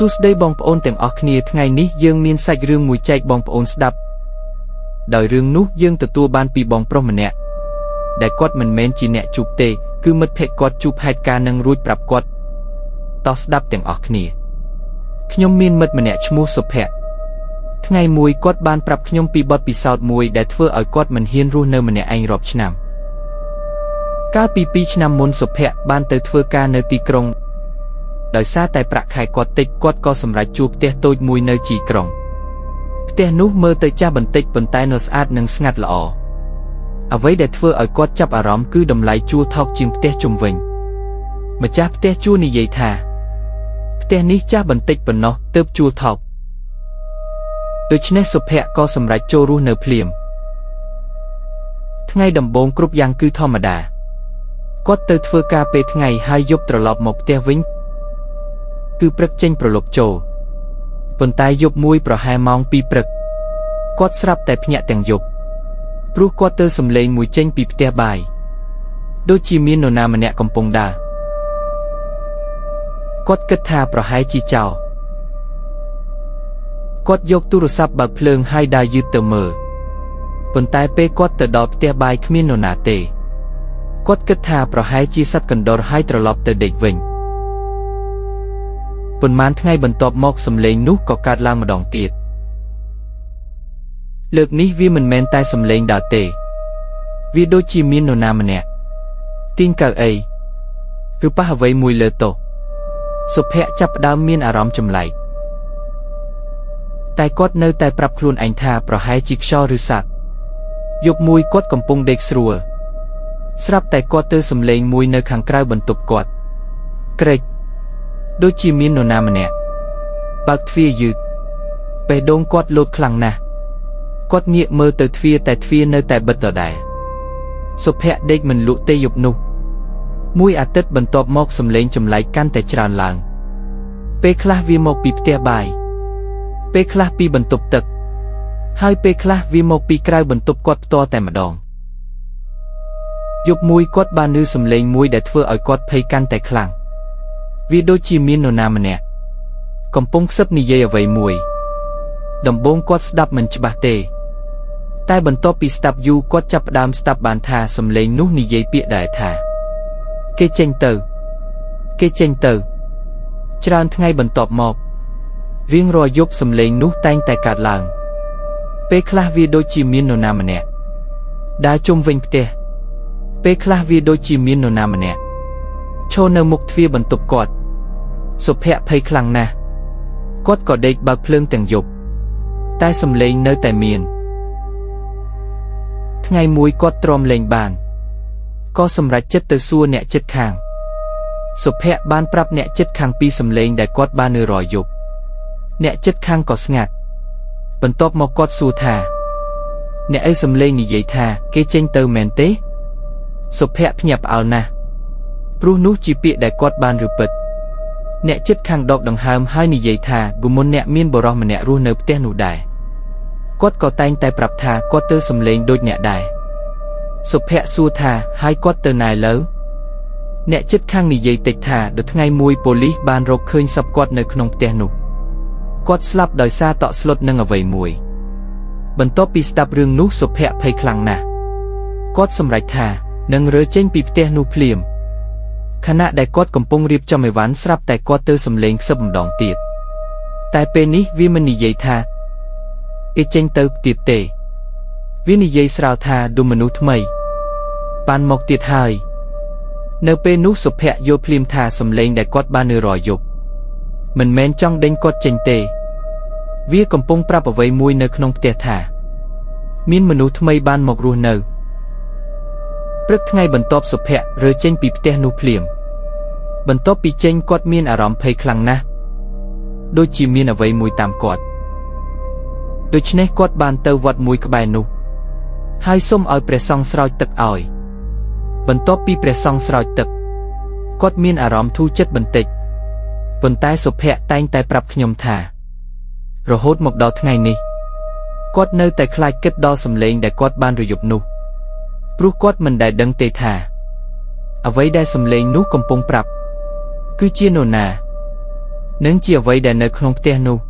សួស្តីបងប្អូនទាំងអស់គ្នាថ្ងៃនេះយើងមានសាច់រឿងមួយចែកបងប្អូនស្ដាប់ដោយរឿងនោះយើងទទួលបានពីបងប្រុសម្នាក់ដែលគាត់មិនមែនជាអ្នកជួបទេគឺមិត្តភក្តិគាត់ជួបហេតុការណ៍នឹងរួចប្រាប់គាត់តោះស្ដាប់ទាំងអស់គ្នាខ្ញុំមានមិត្តម្នាក់ឈ្មោះសុភ័ក្រថ្ងៃមួយគាត់បានប្រាប់ខ្ញុំពីបទពិសោធន៍មួយដែលធ្វើឲ្យគាត់មិនហ៊ានរស់នៅម្នាក់ឯងរាប់ឆ្នាំកាលពី2ឆ្នាំមុនសុភ័ក្របានទៅធ្វើការនៅទីក្រុងដោយសារតែប្រាក់ខែគាត់តិចគាត់ក៏សម្រេចជួលផ្ទះតូចមួយនៅទីក្រុងផ្ទះនោះមើលទៅចាស់បន្តិចប៉ុន្តែនៅស្អាតនិងស្ងាត់ល្អអ្វីដែលធ្វើឲ្យគាត់ចាប់អារម្មណ៍គឺតម្លៃជួលថោកជាងផ្ទះជុំវិញម្ចាស់ផ្ទះជួលនិយាយថាផ្ទះនេះចាស់បន្តិចប៉ុណ្ណោះទើបជួលថោកដូច្នេះសុភ័ក្រក៏សម្រេចចូលរស់នៅភ្លាមថ្ងៃដំបូងគ្រប់យ៉ាងគឺធម្មតាគាត់ទៅធ្វើការពេលថ្ងៃហើយយប់ត្រឡប់មកផ្ទះវិញគឺព្រឹកចេញប្រឡប់ចូលប៉ុន្តែយប់មួយប្រហែលម៉ោង2ព្រឹកគាត់ស្រាប់តែភ្ញាក់ទាំងយប់ព្រោះគាត់ទៅសំឡេងមួយចេញពីផ្ទះបាយដូចជាមាននរណាម្នាក់កំពុងដើរគាត់គិតថាប្រហែលជាចោរគាត់យកទូរស័ព្ទបើកភ្លើងហើយដើរយឺតទៅមើលប៉ុន្តែពេលគាត់ទៅដល់ផ្ទះបាយគ្មាននរណាទេគាត់គិតថាប្រហែលជាសត្វកណ្ដុរហើយត្រឡប់ទៅដេកវិញប៉ុន្មានថ្ងៃបន្ទាប់មកសំឡេងនោះក៏កើតឡើងម្ដងទៀតលើកនេះវាមិនមែនតែសំឡេងដើរទេវាដូចជាមាននរណាម្នាក់ទាញកៅអីឬប៉ះអ្វីមួយលើតុសុភ័ក្រចាប់ផ្ដើមមានអារម្មណ៍ចម្លែកតែគាត់នៅតែប្រាប់ខ្លួនឯងថាប្រហែលជាខ្យល់ឬសត្វយប់មួយគាត់កំពុងដេកស្រួលស្រាប់តែគាត់ទើសំឡេងមួយនៅខាងក្រៅបន្ទប់គាត់ក្រេចដូចជាមាននរណាម្នាក់បើកទ្វារយឺតបេះដូងគាត់លោតខ្លាំងណាស់គាត់ងាកមើលទៅទ្វារតែទ្វារនៅតែបិទដដែលសុភ័ក្រដេកមិនលក់ទេយប់នោះមួយអាទិត្យបន្ទាប់មកសំឡេងចម្លែកកាន់តែច្រើនឡើងពេលខ្លះវាមកពីផ្ទះបាយពេលខ្លះពីបន្ទប់ទឹកហើយពេលខ្លះវាមកពីក្រៅបន្ទប់គាត់ផ្ទាល់តែម្ដងយប់មួយគាត់បានឮសំឡេងមួយដែលធ្វើឲ្យគាត់ភ័យកាន់តែខ្លាំងវាដូចជាមាននរណាម្នាក់កំពុងខ្សឹបនិយាយអ្វីមួយដំបូងគាត់ស្ដាប់មិនច្បាស់ទេតែបន្ទាប់ពីស្ដាប់យូរគាត់ចាប់ផ្ដើមស្ដាប់បានថាសំឡេងនោះនិយាយពាក្យដែរថាគេចេញទៅគេចេញទៅច្រើនថ្ងៃបន្ទាប់មករៀងរាល់យប់សំឡេងនោះតែងតែកើតឡើងពេលខ្លះវាដូចជាមាននរណាម្នាក់ដើរជុំវិញផ្ទះពេលខ្លះវាដូចជាមាននរណាម្នាក់ឈរនៅមុខទ្វារបន្ទប់គាត់សុភ័ក្រភ័យខ្លាំងណាស់គាត់ក៏ដេកបើកភ្លើងទាំងយប់តែសំឡេងនៅតែមានថ្ងៃមួយគាត់ទ្រាំលែងបានក៏សម្រេចចិត្តទៅសួរអ្នកជិតខាងសុភ័ក្របានប្រាប់អ្នកជិតខាងពីសំឡេងដែលគាត់បាននៅរាល់យប់អ្នកជិតខាងក៏ស្ងាត់បន្ទាប់មកគាត់សួរថាអ្នកអីសំឡេងនិយាយថាគេចេញទៅមែនទេសុភ័ក្រភ្ញាក់ផ្អើលណាស់ព្រោះនោះជាពាក្យដែលគាត់បានឬពិតអ្នកជិតខាងដកដង្ហើមហើយនិយាយថាគមុនអ្នកមានបុរសម្នាក់រស់នៅផ្ទះនោះដែរគាត់ក៏តែងតែប្រាប់ថាគាត់ទៅសំឡេងដូចអ្នកដែរសុភ័ក្រសួរថាហើយគាត់ទៅណាលើអ្នកជិតខាងនិយាយតិចថាដល់ថ្ងៃមួយប៉ូលីសបានរកឃើញសពគាត់នៅក្នុងផ្ទះនោះគាត់ស្លាប់ដោយសារតក់ស្លុតនឹងអ្វីមួយបន្ទាប់ពីស្ដាប់រឿងនោះសុភ័ក្រភ័យខ្លាំងណាស់គាត់សម្រេចថានឹងរើចេញពីផ្ទះនោះភ្លាមខណៈដែលគាត់កំពុងរៀបចំអីវ៉ាន់ស្រាប់តែគាត់ទៅសំឡេងខ្សឹបម្ដងទៀតតែពេលនេះវាមិននិយាយថាគេចេញទៅទៀតទេវានិយាយស្រាលថាឌុំមនុស្សថ្មីបានមកទៀតហើយនៅពេលនោះសុភ័ក្រយល់ភ្លាមថាសំឡេងដែលគាត់បាននៅរាល់យប់មិនមែនចង់ដេញគាត់ចេញទេវាកំពុងប្រាប់អ្វីមួយនៅក្នុងផ្ទះថាមានមនុស្សថ្មីបានមករស់នៅព្រឹកថ្ងៃបន្ទាប់សុភ័ក្ររើចេញពីផ្ទះនោះភ្លាមបន្ទាប់ពីចេញគាត់មានអារម្មណ៍ភ័យខ្លាំងណាស់ដូចជាមានអ្វីមួយតាមគាត់ដូច្នេះគាត់បានទៅវត្តមួយក្បែរនោះហើយសុំឲ្យព្រះសង្ឃស្រោចទឹកឲ្យបន្ទាប់ពីព្រះសង្ឃស្រោចទឹកគាត់មានអារម្មណ៍ធូរចិត្តបន្តិចប៉ុន្តែសុភ័ក្រតែងតែប្រាប់ខ្ញុំថារហូតមកដល់ថ្ងៃនេះគាត់នៅតែខ្លាចគិតដល់សំឡេងដែលគាត់បានរយប់នោះព្រោះគាត់មិនដែលដឹងទេថាអ្វីដែលសំឡេងនោះកំពុងប្រាប់គឺជានរណា និងជាអ្វីដែលនៅក្នុងផ្ទះនោះ។